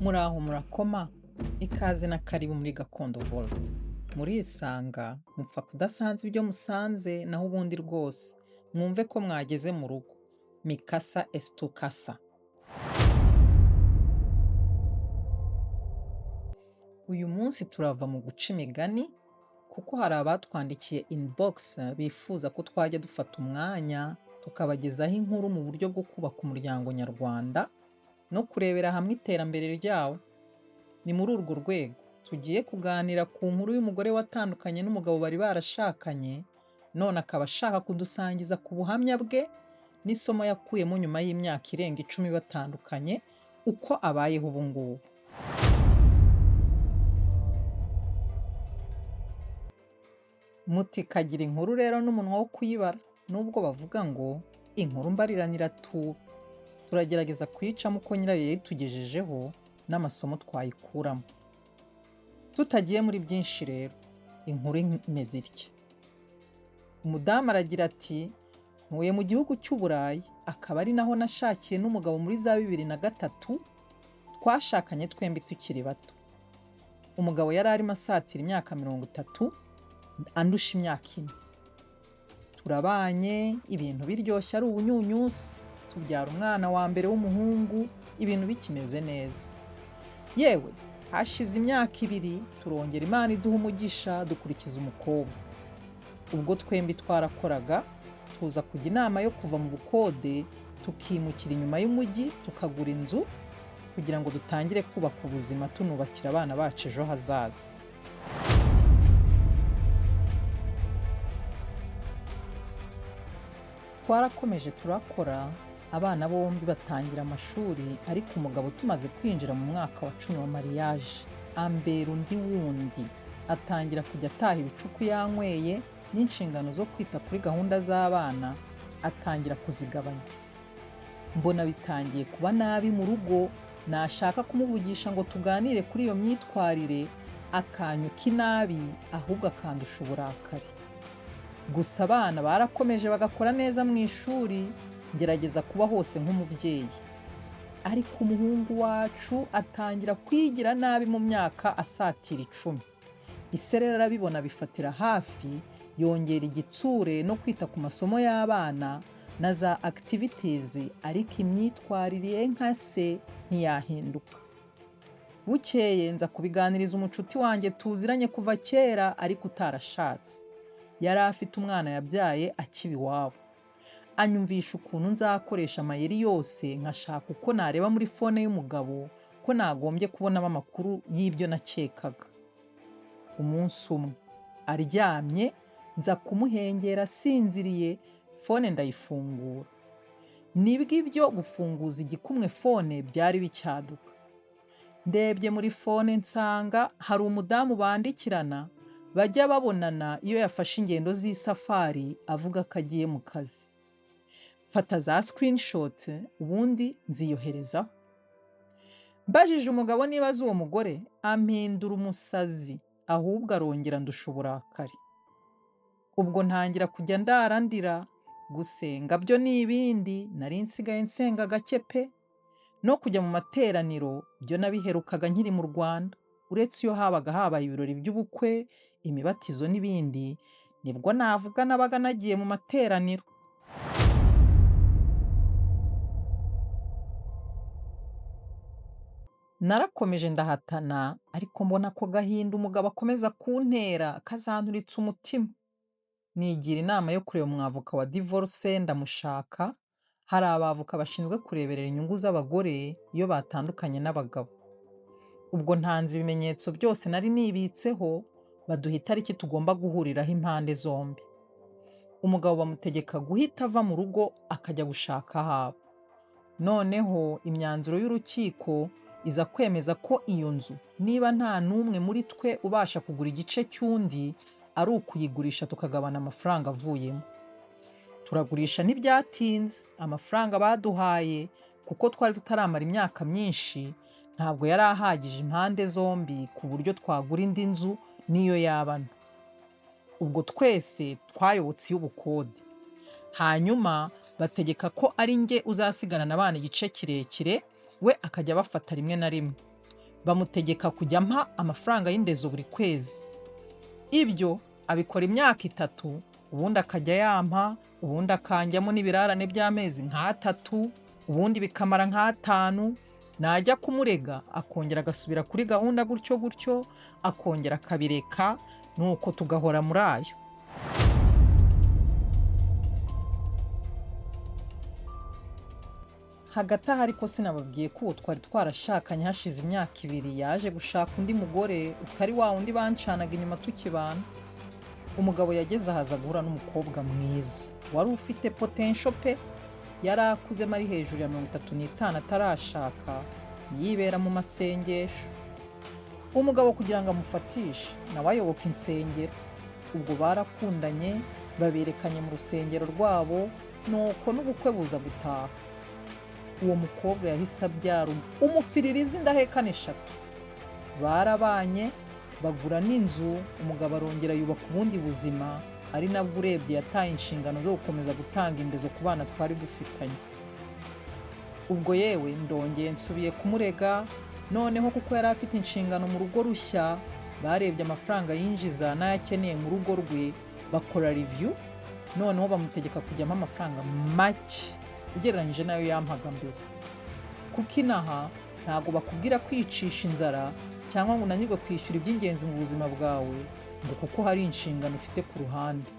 Muraho murakoma, ikaze na karibu muri Gakondo Vault. Murisanga, mupfa kudasanza ibyo musanze, naho ubundi rwose mwumve ko mwageze mu rugo. Mi casa es tu casa. Uyu munsi turava mu guca imigani, kuko hari abatwandikiye inbox bifuza ko twajya dufata umwanya tukabagezaho inkuru mu buryo bwo kubaka umuryango nyarwanda no kurebera hamwe iterambere ryawo. Ni muri urwo rwego tugiye kuganira ku nkuru y'umugore watandukanye n'umugabo bari barashakanye, none akaba ashaka kudusangiza ku buhamya bwe n'isomo yakuyemo nyuma y'imyaka irenga 10 batandukanye, uko abayeho ubu ngubu. Muti kagira inkuru rero n'umunwa wo kuyibara, nubwo bavuga ngo inkuru mbarirano iratuba. Turagerageza kuyicamo uko nyirayo yayitugejejeho n'amasomo twayikuramo. Tutagiye muri byinshi rero, inkuru imeze itya. Umudamu aragira ati ntuye mu gihugu cy'Uburayi, akaba ari naho nashakiye n'umugabo muri za 2003, twashakanye twembi tukiri bato. Umugabo yari arimo asatira imyaka 30, andusha imyaka 4. Turabanye, ibintu biryoshye ari ubunyunyusi, tubyara umwana wa mbere w'umuhungu, ibintu bikimeze neza. Yewe, hashize imyaka 2, turongera Imana iduha umugisha, dukurikiza umukobwa. Ubwo twembi twarakoraga, tuza kujya inama yo kuva mu bukode, tukimukira inyuma y'umujyi, tukagura inzu, kugira ngo dutangire kubaka ubuzima tunubakira abana bacu ejo hazaza. Twarakomeje turakora, abana bombi batangira amashuri, ariko umugabo tumaze kwinjira mu mwaka wa 10 wa mariage, ambera undi wundi, atangira kujya ataha ibicuku yanyweye, n'inshingano zo kwita kuri gahunda z'abana atangira kuzigabanya. Mbona bitangiye kuba nabi mu rugo, nashaka kumuvugisha ngo tuganire kuri iyo myitwarire, akanyuka inabi, ahubwo akandusha uburakari. Gusa abana barakomeje bagakora neza mu ishuri, ngerageza kuba hose nk'umubyeyi. Ariko umuhungu wacu atangira kwigira nabi mu myaka asatira 10. Ise rero arabibona bifatira hafi, yongera igitsure no kwita ku masomo y'abana na za activities, ariko imyitwarire ye nka se ntiyahinduka. Bukeye nza kubiganiriza umucuti wanjye tuziranye kuva kera ariko utarashatse. Yari afite umwana yabyaye akiba iwabo. Anyumvisha ukuntu nzakoresha amayeri yose nkashaka uko nareba muri fone y'umugabo ko nagombye kubonamo amakuru y'ibyo nakekaga. Umunsi umwe aryamye nza kumuhengera asinziriye, fone ndayifungura. Nibwo ibyo gufunguza igikumwe fone byari bicyaduka. Ndebye muri fone nsanga hari umudamu bandikirana bajya babonana iyo yafashe ingendo z'isafari avuga ko agiye mu kazi. Fata za screenshot ubundi nziyoherezaho. Mbajije umugabo niba azi uwo mugore, ampindura umusazi, ahubwo arongera ndusha uburakari. Ubwo ntangira kujya ndarandira, gusenga byo ni ibindi, nari nsigaye nsenga gake pe. No kujya mu materaniro byo nabiherukaga nkiri mu Rwanda, uretse iyo habaga habaye ibirori by'ubukwe, imibatizo n'ibindi, nibwo navuga nabaga nagiye mu materaniro. Narakomeje ndahatana, ariko mbona ko gahinda umugabo akomeza kuntera kazanturitse umutima. Nigira inama yo kureba umwavoka wa divorce ndamushaka, hari abavoka bashinzwe kureberera inyungu z'abagore iyo batandukanye n'abagabo. Ubwo ntanze ibimenyetso byose nari nibitseho, baduha itariki tugomba guhuriraho impande zombi. Umugabo bamutegeka guhita ava mu rugo akajya gushaka aho aba. Noneho imyanzuro y'urukiko iza kwemeza ko iyo nzu niba nta n'umwe muri twe ubasha kugura igice cy'undi, ari ukuyigurisha tukagabana amafaranga avuyemo. Turagurisha ntibyatinze, amafaranga baduhaye kuko twari tutaramara imyaka myinshi, ntabwo yari ahagije impande zombi ku buryo twagura indi nzu n'iyo yaba nto. Ubwo twese twayobotse iy'ubukode. Hanyuma bategeka ko ari njye uzasigarana abana igice kirekire, we akajya abafata rimwe na rimwe. Bamutegeka kujya ampa amafaranga y'indezo buri kwezi. Ibyo abikora imyaka 3, ubundi akajya yampa, ubundi akanjyamo n'ibirarane by'amezi nk'atatu, ubundi bikamara nk'atanu. Najya kumurega akongera agasubira kuri gahunda gutyo gutyo, akongera akabireka, nuko tugahora muri ayo. Hagati aho ariko sinababwiye ko uwo twari twarashakanye hashize imyaka 2 yaje gushaka undi mugore utari wa wundi bancanaga inyuma tukibana. Umugabo yageze ahaza guhura n'umukobwa mwiza wari ufite potential pe, yari akuzemo ari hejuru ya 35 atarashaka, yibera mu masengesho. Umugabo kugira ngo amufatishe nawe ayoboka insengero. Ubwo barakundanye, baberekanye mu rusengero rwabo, nuko n'ubukwe buza gutaha. Uwo mukobwa yahise abyara umufiririzi indahekana 3. Barabanye, bagura n'inzu, umugabo arongera yubaka ubundi buzima, ari nabwo urebye yataye inshingano zo gukomeza gutanga indezo ku bana twari dufitanye. Ubwo yewe ndongeye nsubiye kumurega, noneho kuko yari afite inshingano mu rugo rushya, barebye amafaranga yinjiza n'ayo akeneye mu rugo rwe, bakora review, noneho bamutegeka kujyamo amafaranga make ugereranyije n'ayo yampaga mbere. Kuko inaha ntabwo bakubwira kwicisha inzara cyangwa ngo unanirwe kwishyura iby'ingenzi mu buzima bwawe ngo kuko hari inshingano ufite ku ruhande.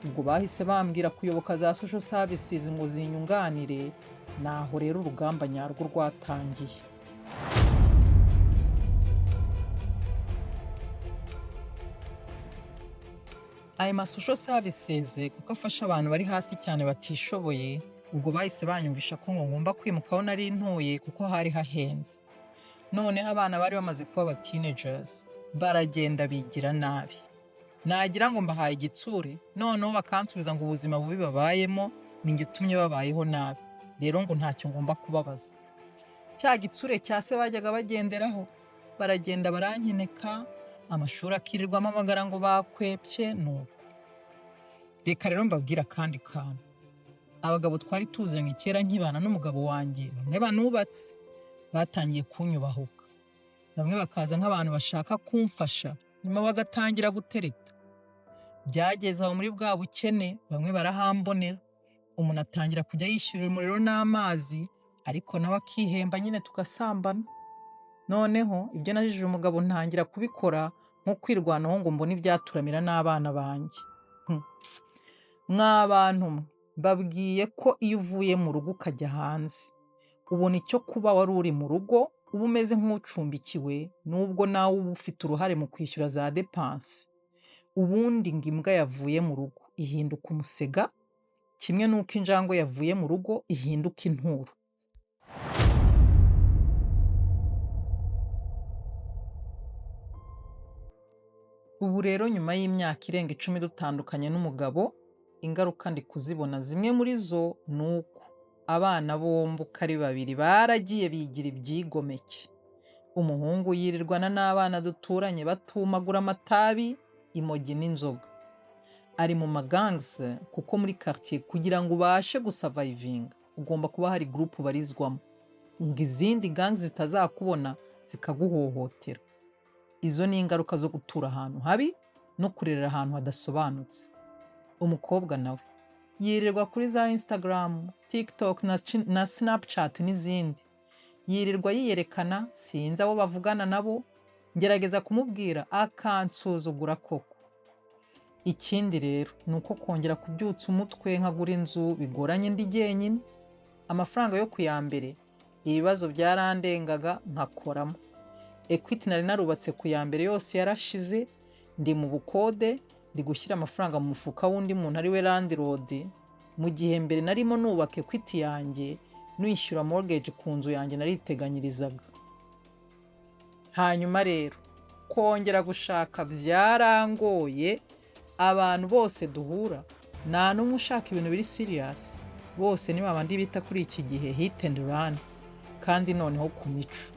Ubwo bahise bambwira kuyoboka za social services ngo zinyunganire, naho rero urugamba nyarwo rwatangiye. Ayo ma social services kuko afasha abantu bari hasi cyane batishoboye, ubwo bahise banyumvisha ko ngo ngomba kwimuka aho nari ntuye kuko hari hahenze. Noneho abana bari bamaze kuba aba teenagers, baragenda bigira nabi. Nagira ngo mbahaye igitsure, noneho bakansubiza ngo ubuzima bubi babayemo ni njye utumye babayeho nabi, rero ngo ntacyo ngomba kubabaza. Cya gitsure cya se bajyaga bagenderaho, baragenda barankeneka, amashuri akirirwamo amagara ngo bakwepye, nuko. Reka rero mbabwire akandi kantu. Abagabo twari tuziranye kera nkibana n'umugabo wanjye, bamwe banubatse, batangiye kunyubahuka. Bamwe bakaza nk'abantu bashaka kumfasha, nyuma bagatangira gutereta. Byageze aho muri bwa bukene, bamwe barahambonera. Umuntu atangira kujya yishyurira umuriro n'amazi, ariko nawe akihemba nyine tugasambana. Noneho ibyo najije umugabo ntangira kubikora nko kwirwanaho ngo mbone ibyaturamira n'abana banjye. Mwa bantu mwe, mbabwiye ko iyo uvuye mu rugo ukajya hanze, ubona icyo kuba wari uri mu rugo, uba umeze nk'ucumbikiwe, nubwo nawe uba ufite uruhare mu kwishyura za dépenses. Ubundi ngo imbwa yavuye mu rugo ihinduka umusega, kimwe n'uko injangwe yavuye mu rugo ihinduka inturo. Ubu rero nyuma y'imyaka irenga 10 dutandukanye n'umugabo, ingaruka ndi kuzibona. Zimwe muri zo ni uko abana bombi uko ari babiri baragiye bigira ibyigomeke. Umuhungu yirirwana n'abana duturanye batumagura amatabi, imogi n'inzoga. Ari mu ma gangs kuko muri quartier kugira ngo ubashe gusurvivinga ugomba kuba hari group ubarizwamo, ngo izindi gangs zitazakubona zikaguhohotera. Izo ni ingaruka zo gutura ahantu habi no kurerera ahantu hadasobanutse. Umukobwa nawe yirirwa kuri za Instagram, TikTok na Snapchat n'izindi. Yirirwa yiyerekana, sinzi abo bavugana nabo, ngerageza kumubwira akansuzugura koko. Ikindi rero ni uko kongera kubyutsa umutwe nkagura inzu bigoranye ndi jyenyine. Amafaranga yo ku ya mbere ibibazo byarandengaga nkakoramo. Equity nari narubatse ku ya mbere yose yarashize, ndi mu bukode, ndi gushyira amafaranga mu mufuka w'undi muntu ari we landlord, mu gihe mbere narimo nubaka equity yanjye, nishyura mortgage ku nzu yanjye nariteganyirizaga. Hanyuma rero kongera gushaka byarangoye, abantu bose duhura nta n'umwe ushaka ibintu biri serious, bose ni babandi bita kuri iki gihe hit and run, kandi noneho ku mico.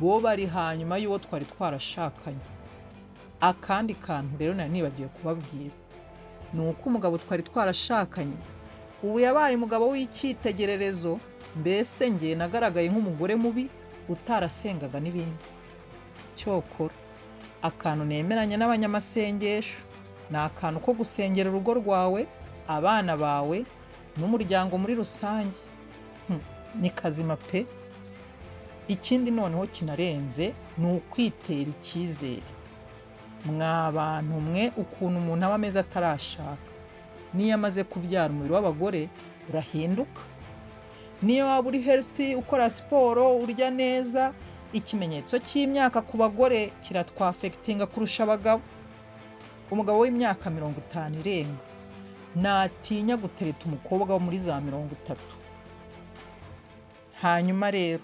Bo bari hanyuma y'uwo twari twarashakanye. Akandi kantu rero nari nibagiwe kubabwira ni uko umugabo twari twarashakanye ubu yabaye umugabo w'icyitegererezo, mbese njye nagaragaye nk'umugore mubi. Utarasengaga n'ibindi. Cyokora akantu nemeranya n'abanyamasengesho ni akantu ko gusengera urugo rwawe, abana bawe n'umuryango muri rusange. Ni kazima pe. Ikindi noneho kinarenze ni ukwitera icyizere. Mwa bantu mwe, ukuntu umuntu aba ameze atarashaka, n'iyo amaze kubyara umubiri w'abagore urahinduka. Niyo waba uri healthy, ukora siporo, urya neza, ikimenyetso cy'imyaka ku bagore kiratwaffectinga kurusha abagabo. Umugabo w'imyaka 50 irenga natinya gutereta umukobwa wo muri za 30. Hanyuma rero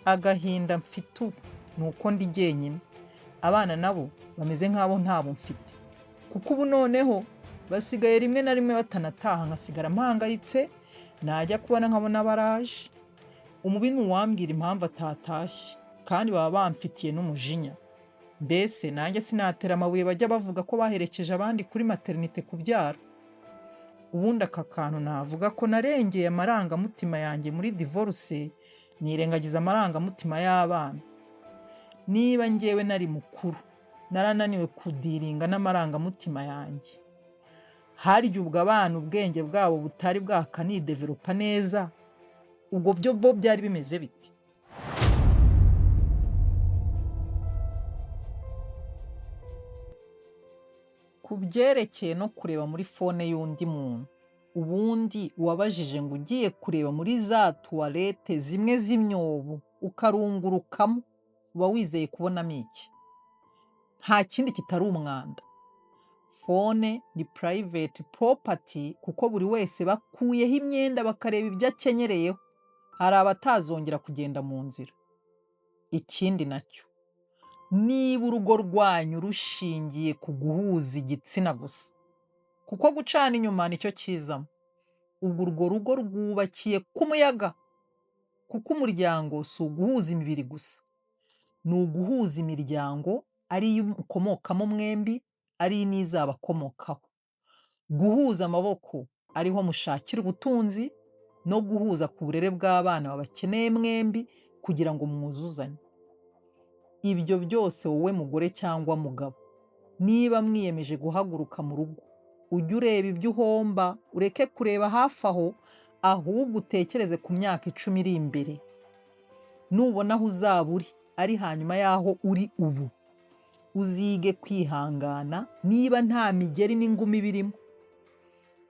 agahinda mfite ubu ni uko ndi jyenyine. Abana nabo bameze nk'abo ntabo mfite, kuko ubu noneho basigaye rimwe na rimwe batanataha, nkasigara mpangayitse. Najya kubona nkabona baraje. Umubi ni uwambwira impamvu atatashye, kandi baba bamfitiye n'umujinya. Mbese nanjye sinatera amabuye bajya bavuga ko baherekeje abandi kuri maternité kubyara. Ubundi aka kantu navuga ko narengeye amarangamutima yanjye muri divorce, nirengagiza amarangamutima y'abana. Niba ngewe nari mukuru narananiwe kudealinga n'amarangamutima yanjye, harya ubwo abana ubwenge bwabo butari bwakanidevelopa neza, ubwo byo bo byari bimeze bite? Ku byerekeye no kureba muri phone y'undi muntu, ubundi uwabajije ngo ugiye kureba muri za toilette zimwe z'imyobo ukarungurukamo, uba wizeye kubonamo iki? Nta kindi kitari umwanda. Phone ni private property, kuko buri wese bakuyeho imyenda bakareba ibyo akenyereyeho. Hari abatazongera kugenda mu nzira. Ikindi nacyo, niba urugo rwanyu rushingiye ku guhuza igitsina gusa, kuko gucana inyuma nicyo kizamo, ubwo urwo rugo rwubakiye ku muyaga, kuko umuryango si uguhuza imibiri gusa, ni uguhuza imiryango, ari iyo mukomokamo mwembi, ari n'izabakomokaho. Guhuza amaboko ariho mushakira ubutunzi, no guhuza ku burere bw'abana babakeneye mwembi kugira ngo mwuzuzanye. Ibyo byose, wowe mugore cyangwa mugabo, niba mwiyemeje guhaguruka mu rugo, ujye ureba ibyo uhomba, ureke kureba hafi aho, ahubwo utekereze ku myaka 10 iri imbere. Nubona aho uzaba uri ari hanyuma y'aho uri ubu, uzige kwihangana niba nta migeri n'ingumi birimo.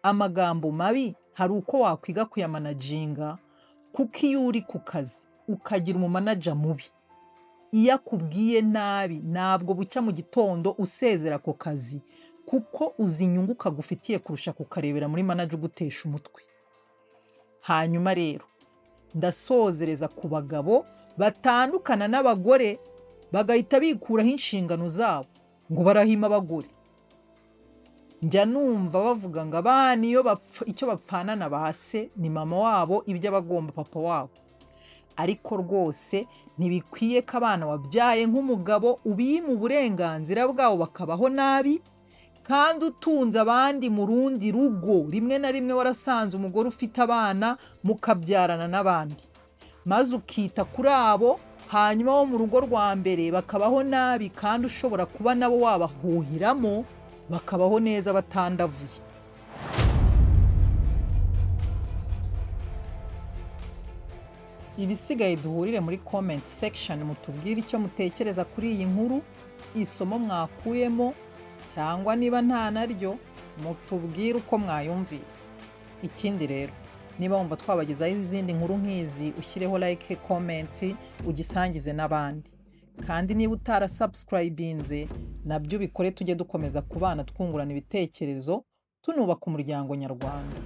Amagambo mabi hari uko wakwiga kuyamanaginga, kuko iyo uri ku kazi ukagira umumanager mubi, iyo akubwiye nabi ntabwo bucya mu gitondo usezera ako kazi, kuko uzi inyungu kagufitiye kurusha kukarebera muri manager ugutesha umutwe. Hanyuma rero ndasozereza ku bagabo batandukana n'abagore bagahita bikuraho inshingano zabo ngo barahima abagore. Njya numva bavuga ngo abana iyo icyo bapfana na ba se ni mama wabo, ibyo aba agomba papa wabo. Ariko rwose ntibikwiye ko abana wabyaye nk'umugabo ubima uburenganzira bwabo bakabaho nabi, kandi utunze abandi mu rundi rugo. Rimwe na rimwe warasanze umugore ufite abana mukabyarana n'abandi, maze ukita kuri abo, hanyuma bo mu rugo rwa mbere bakabaho nabi, kandi ushobora kuba nabo wabahuhiramo bakabaho neza batandavuye. Ibisigaye duhurire muri comment section, mutubwire icyo mutekereza kuri iyi nkuru, isomo mwakuyemo, cyangwa niba nta naryo mutubwire uko mwayumvise. Ikindi rero, niba wumva twabagezaho izindi nkuru nk'izi, ushyireho like, comment, ugisangize n'abandi. Kandi niba utarasubscribinze, nabyo ubikore, tujye dukomeza kubana, twungurana ibitekerezo, tunubaka umuryango nyarwanda.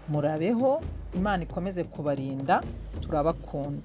Murabeho, Imana ikomeze kubarinda, turabakunda.